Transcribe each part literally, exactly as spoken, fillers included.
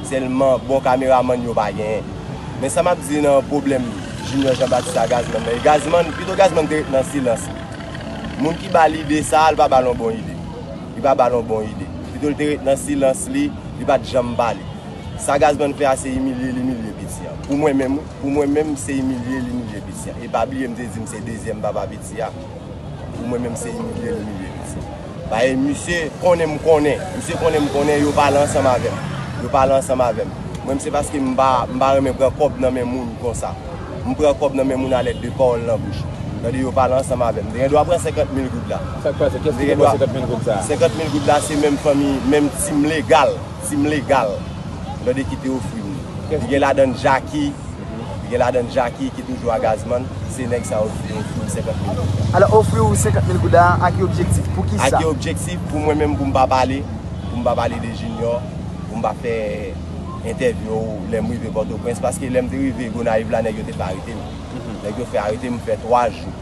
Sèlman bon kameramann yo pa genyen. Men sa m ap di nan pwoblèm Junior Jean Baptiste a Gazman nan, e Gazman, pito Gazman te ret nan silans li. Moun ki ba l ide sa a, li pa ba l yon bon ide. Li pa ba l yon bon ide. Pito l te ret nan silans li, li pa t janm pale. Sa Gazman fè a se imilye l imilye piti a. Pou mwen menm, wi, pou mwen menm, se imilye l imilye piti a. E pa bliye m te di m se dezyèm papa piti a. Pou mwen menm se imilye l imilye piti. Paske misye konnen m konnen, misye konnen m konnen, yo pale ansanm avè m. Yo pale ansanm avè m. Mwen, se paske m pa, m pa renmen pran kòb nan men moun konsa. M pran kòb nan men moun a lèt de pawòl nan bouch. Tande, yo pale ansanm avè m. M te gen dwa pran senkant mil goud la. Sa k pase? Kiyès ki te ba w senkant mil goud sa a? Senkant mil goud la, se menm fanmi, menm team legal, team legal. Tande, ki te ofri m li. Li gen ladann Jackie, li gen ladann Jackie ki toujou a Gazman, se nèg sa yo ki ofri m senkant mil goud la. Alò, ofri w senkant mil goud la, a ki objektif? Pou ki sa? A ki objektif? Pou mwen menm, pou m pa pale, pou m pa pale de Junior, pou m pa fè entèvyou lè m rive Pòtoprens, paske lè m te rive Gonayiv la, nèg yo te fè arete m. Nèg yo fè arete m, m fè twa jou.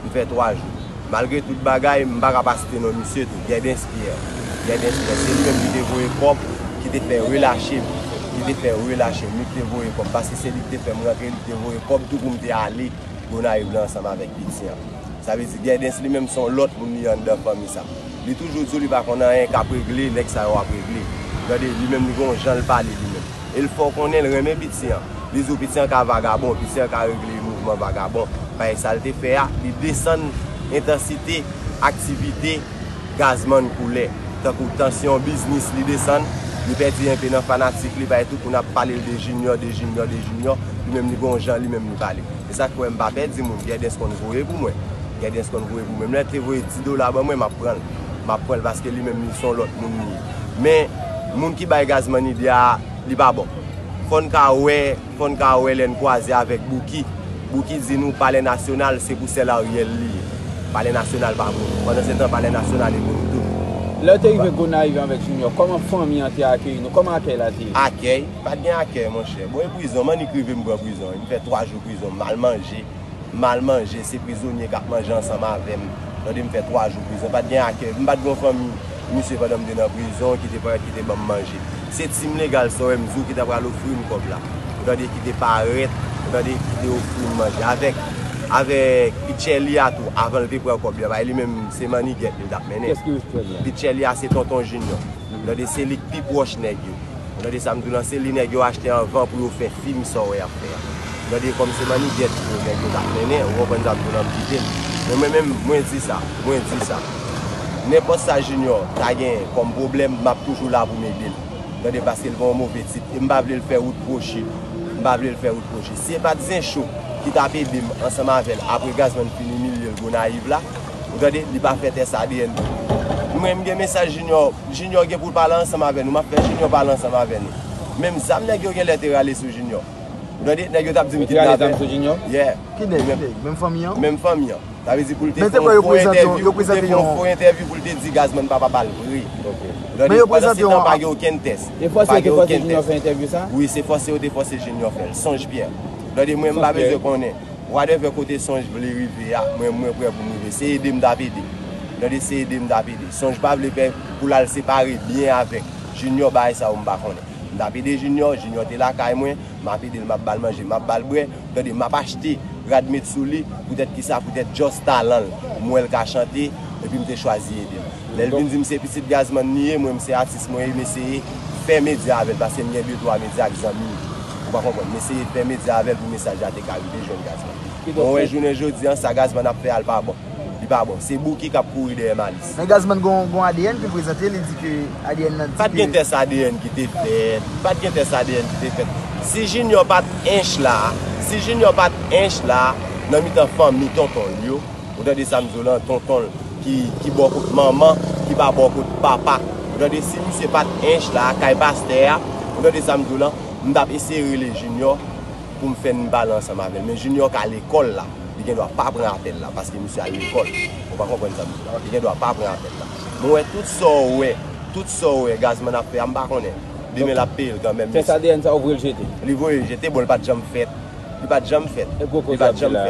M fè twa jou. Malgre tout bagay, m pa ka pa site non misye tou, Guerdens Pierre. Guerdens Pierre, se li menm ki te voye kòb, ki te fè relache m, ki te fè relache m, li ki te voye kòb, paske se li ki te fè m rantre, li ki te voye kòb tou pou m te ale Gonayiv la ansanm avèk piti an. Sa vle di Guerdens li menm se yon lòt moun li anndan fanmi sa. Li toujou di w li pa konn anyen k ap regle, nèg sa yo ap regle. Tande, li menm li gon jan l pale li menm. E l fè w konnen l renmen piti an. Li di w piti an ka vagabon, piti an ka regle mouvman vagabon. Paske sa l te fè a, li desann entansite aktivite Gazman Koulè. Tankou tansyon biznis li desann, li pèdi enpe nan fanatik li, paske tout moun ap pale l de Junior, de Junior, de Junior. Li menm li gon jan li menm li pale. Se sa k fè m pa pè di moun. Guerdens konn voye pou mwen. Guerdens konn voye pou mwen. Menm lè l te voye dis dola ban mwen, m ap pran l. M ap pran l paske li menm li se yon lòt moun li ye. Men, moun ki bay Gazman ide a, li pa bon. Fò n ka wè, fò n ka wè lè n kwaze avèk Bouki. Bouki di nou Palè Nasyonal se pou sèl Ariel li ye. Palè Nasyonal pa pou nou. Pandan se tan, Palè Nasyonal e pou nou tout. Lè w te rive Gonayiv avèk Junior, kòman fanmi an te akeyi nou? Kòman akèy la te ye? Akèy? Pa t gen akèy, monchè. Bon, e prizon, m annik rive m pran prizon. M fè twa jou prizon, m mal manje. M al manje, se prizonye k ap manje ansanm avè m. Tande, m fè twa jou prizon, pa t gen akèy. M pa t gen yon fanmi, misye, pandan m te nan prizon, ki te parèt, ki te ban m manje. Se team legal sa w wè m di w ki ta pral ofri m kòb la. Ou tande, ki te parèt, ou tande, ki te ofri m manje. Avèk, avèk Pitchèli a tou, avan l te pran kòb li a, bay li menm, se mannigèt li t ap mennen. Kiyès ki Pitchèli a? Pitchèli a se Tonton Junior. Ou tande, se li k pi pwòch nèg yo. Ou tande sa m di w lan, se li nèg yo achte anvan pou yo fè fim sa w wè y ap fè a. Ou tande, kòm se mannigèt yo nèg yo t ap mennen, ou konprann sa m di w lan, m kite l. Men mwen menm, mwen di sa, mwen di sa. Nenpòt sa Junior ta gen kòm pwoblèm, m ap toujou la pou m ede l. Ou tande, paske l pa yon move tip. E m pa vle l fè wout kwochi. M pa vle l fè wout kwochi. Si se pa t Zencho ki t ap ede m ansanm avè l apre Gazman fin imilye l Gonayiv la, ou tande, li pa fè tès A D N. Mwen, m gen mesaj Junior. Junior gen pou l pale ansanm avè nou. M ap fè Junior pale ansanm avè nou. Menm zam nèg yo genlè te rale sou Junior. Ou tande, nèg yo t ap di m kidnapè. Yo te rale zam sou Junior? Yeah. Ki nèg, ki nèg? Menm fanmi an? Menm fanmi an. Sa vle di pou l te fè yon fo entèvyou, pou l te fè yon fo entèvyou pou l te di Gazman pa pa ba l vre. Ou tande, pandan se tan, pa gen okenn tès. E fòse, te fòse Junior fè entèvyou sa? Wi, se fòse yo te fòse Junior fè l. Sonj Pierre. Ou tande, mwen, m pa bezwen konnen. Whatever kote Sonj vle rive a, mwen, mwen prè pou m rive. Se ede m t ap ede. Ou tande, se ede m t ap ede. Sonj pa vle fè pou l al separe byen avèk Junior, bagay sa yo m pa konnen. M t ap ede Junior, Junior te lakay mwen, m ap ede l, m ap ba l manje, m ap ba l bwè. Ou tande, m ap achte rad met sou li, poutèt kisa, poutèt just talan l. M wè l ka chante, epi m te chwazi ede l. Lè l vin di m se pitit Gazman li ye, mwen, m se atis mwen ye, m eseye fè medya avè l, paske m gen de twa medya ak zanmi m. Ou pa konprann? M eseye fè medya avè l pou mesaj la te ka rive jwenn Gazman. Bon, wè, jounen jodi a, sa Gazman ap fè a, l pa bon. Li pa bon. Se Bouki k ap kouri dèyè Malis. Men Gazman gon, gon A D N ki prezante, li di ke A D N nan di ke... Pa t gen tès A D N ki te fèt. Pa t gen tès A D N ki te fèt. Si Junior pa t ench la, si Junior pa t ench la, nan mitan fanmi tonton l yo, ou tande sa m di w lan, tonton l ki, ki bò kot manman, ki pa bò kot papa. Ou tande, si misye pa t ench la, kay pastè a, ou tande sa m di w lan, m t ap eseye rele Junior pou m fè n pale ansanm avè l. Men Junior ka lekòl la, li gen dwa pa pran apèl la, paske misye al lekòl. Ou pa konprann sa m di w lan. Li gen dwa pa pran apèl la. Mwen wè tout sa w wè, tout sa w wè Gazman ap fè a, m pa konnen. Demen l ap peye l kanmenm. Tès A D N sa, ou voye l jete? Li voye l jete, bon, li pa t janm fèt. Li pa t janm fèt. E gwo koze ap di la.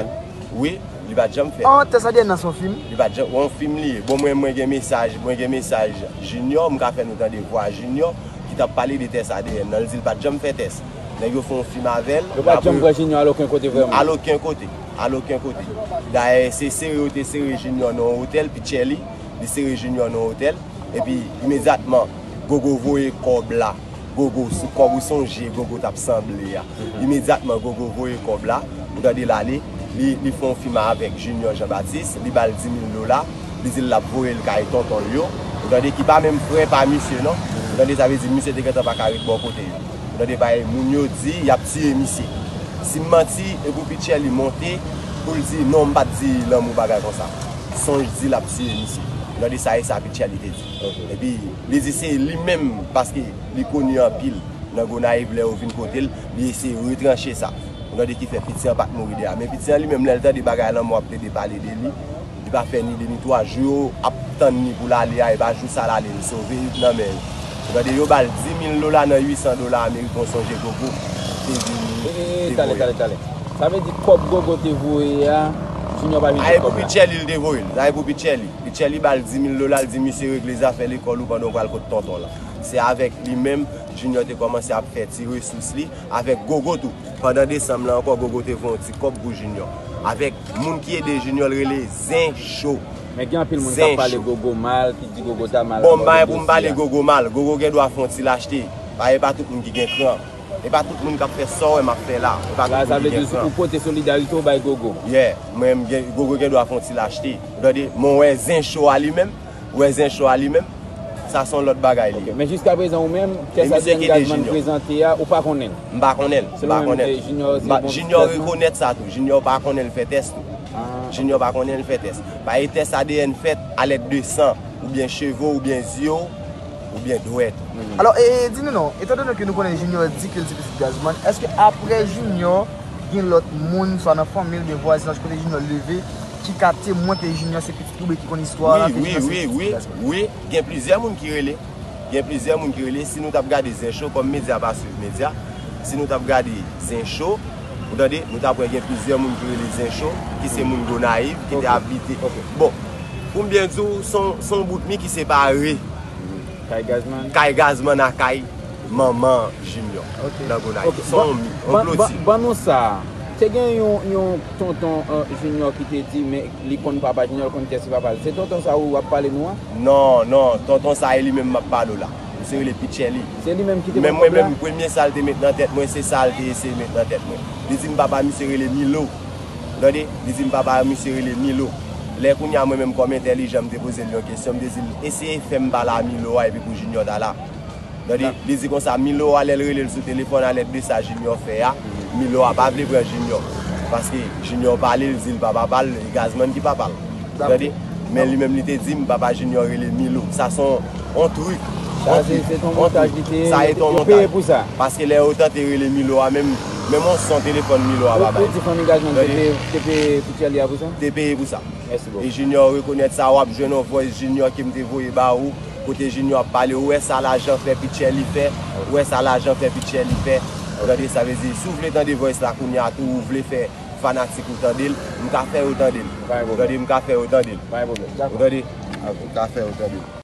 Wi, li pa t janm fèt. Oh, tès A D N nan se yon fim? Li pa t janm, yon fim li ye. Bon, mwen, mwen gen mesaj, mwen gen mesaj Junior, m ka fè nou tande vwa Junior, ki t ap pale de tès A D N nan, li di l pa t janm fè tès. Nèg yo fè yon fim avè l. Yo pa t janm pran Junior al okenn kote vrèman. Al okenn kote. Al okenn kote. Dayè, se sere yo te sere Junior nan yon otèl, Pitchely, li sere Junior nan yon otèl. Epi, imedyatman, Gogo voye kòb la. Gogo, sou kòb ou sonje Gogo t ap sanble a. Imedyatman, Gogo voye kòb la, ou tande l ale, li, li fè yon fim avèk Junior Jean Baptiste, li ba l di mil dola, li di l l ap voye l kay tonton l yo. Ou tande, ki pa menm frè pa misye non. Ou tande, sa vle di misye te gentan pa ka ret bò kote yo. Ou tande, paske moun yo di y ap tiye misye. Si m manti, e pou Pitchely monte pou l di non, m pa t di lanmou bagay konsa. Sonj di l ap tiye misye. Ou tande, sa e sa Pitchely te di. Epi, li di se li menm, paske li koni anpil nan Gonayiv, lè yo vin kote l, li eseye retranche sa. Ou tande, ki fè piti an pa t mouri deja. Men piti an li menm, lè l tande bagay lanmò ap plede pale de li, li pa fè ni de ni twa jou yo ap tann li pou l ale a, e pa jou sa l ale, li sove nan men yo. Ou tande, yo ba l di mil dola nan uit san dola ameriken, w sonje Gogo te vin, e, e, e, te voye. Talè, talè, talè. Sa vle di kòb Gogo te voye a, Junior pa vin jwenn kòb la. A, e pou Pitchely li te voye l. Sa e pou Pitchely. Pitchely ba l di mil dola, l di misye regle zafè lekòl ou pandan w pral kot tonton lan. Se avèk li menm, Junior te kòmanse ap fè ti resous li, avèk Gogo tou. Pandan desanm lan ankò, Gogo te voye yon ti kòb pou Junior. Avèk moun ki ede Junior, l rele Zen Cho. Men gen anpil moun k ap pale Gogo mal, ki di Gogo ta mal. Bon, m pa gen pou m pale Gogo mal. Gogo gen dwa fè yon ti lachte. Pa, e pa tout moun ki gen kran. E pa tout moun k ap fè sa w wè m ap fè la. E pa tout moun ki gen kran. Sa vle di ou pote solidarite w bay Gogo. Yeah, mwen, m gen, Gogo gen dwa fè yon ti lachte. Ou tande, men w wè Zen Cho a li menm, ou wè Zen Cho a li menm, sa se yon lòt bagay li ye. Ok, men jiskaprezan ou menm, kè sa Junior Gazman prezante a, ou pa konnen l? M pa konnen l, m pa konnen l. Selon ou menm, e, Junior se bon ti tèt non? Junior rekonèt sa tou. Junior pa konnen l fè tès tou. Ah, Junior pa konnen l fè tès. Paske tès A D N fèt alèd de san, oubyen cheve w, oubyen zye w, oubyen dwèt ou. Alò, e, e, di nou non, etandone ke nou konnen Junior di ke l se pitit Gazman, èske apre Junior, gen lòt moun, swa nan fanmi l, oubyen vwazinaj kote Junior leve, ki ka temwen ke Junior se pitit li, oubyen ki konn istwa a, ke Junior se pitit Gazman? Wi, wi, wi, wi, gen plizyè moun ki rele. Gen plizyè moun ki rele. Si nou t ap gade Zen Cho, kòm medya pa swiv medya, si nou t ap gade Zen Cho, ou tande, nou t ap wè gen plizyè moun ki rele Zen Cho, ki se moun Gonayiv, ki te abite. Bon, pou m byen di w, se yon, se yon bout mi ki separe kay Gazman, kay Gazman ak kay manman Junior nan Gonayiv. Se yon mi, yon kloti. Ban nou sa. Te gen yon, yon tonton, euh, Junior ki te di, men li konn papa Junior, li konn kiyès ki papa l. Se tonton sa ou ap pale nou an? Non, non, tonton sa e li menm m ap pale w la. Misye rele Pitchely. Se li menm ki te pran kòb la? Men mwen menm, premye sa l te met nan tèt mwen, se sa l te eseye met nan tèt mwen. Li di m papa misye rele Milo. Tande, li di m papa misye rele Milo. Lè kounye a mwen menm kòm entèlijan, m te poze l yon kesyon, m te di l, eseye fè m pale a Milo a epi pou Junior ta la. Tande, li di konsa, Milo a lè l rele l sou telefòn, alèd de sa Junior fè a, Milo a pa vle pran Junior. Paske Junior pale, l di l pa papa l, e Gazman ki papa l. Tande, men li menm li te di m, papa Junior rele Milo. Sa se yon, yon trik. Sa se, se yon montaj li te, yo peye pou sa. Paske lè yo tante rele Milo a, menm, menm yon son telefòn Milo a pa bay. Ou di fanmi Gazman te peye, te peye Pitchely a pou sa? Te peye pou sa. Mèsi bokou. E Junior rekonèt sa, w ap jwenn yon voice Junior ke m te voye ba ou, kote Junior ap pale, ou wè sa lajan fè Pitchely fè, ou wè sa lajan fè Pitchely fè. Ou tande, sa vle di, si w vle tande voice la kounye a tou, ou vle fè fanatik ou tande l, m ka fè yo tande l. Ou tande, m ka fè yo tande l. Ou tande, m ka fè yo tande l.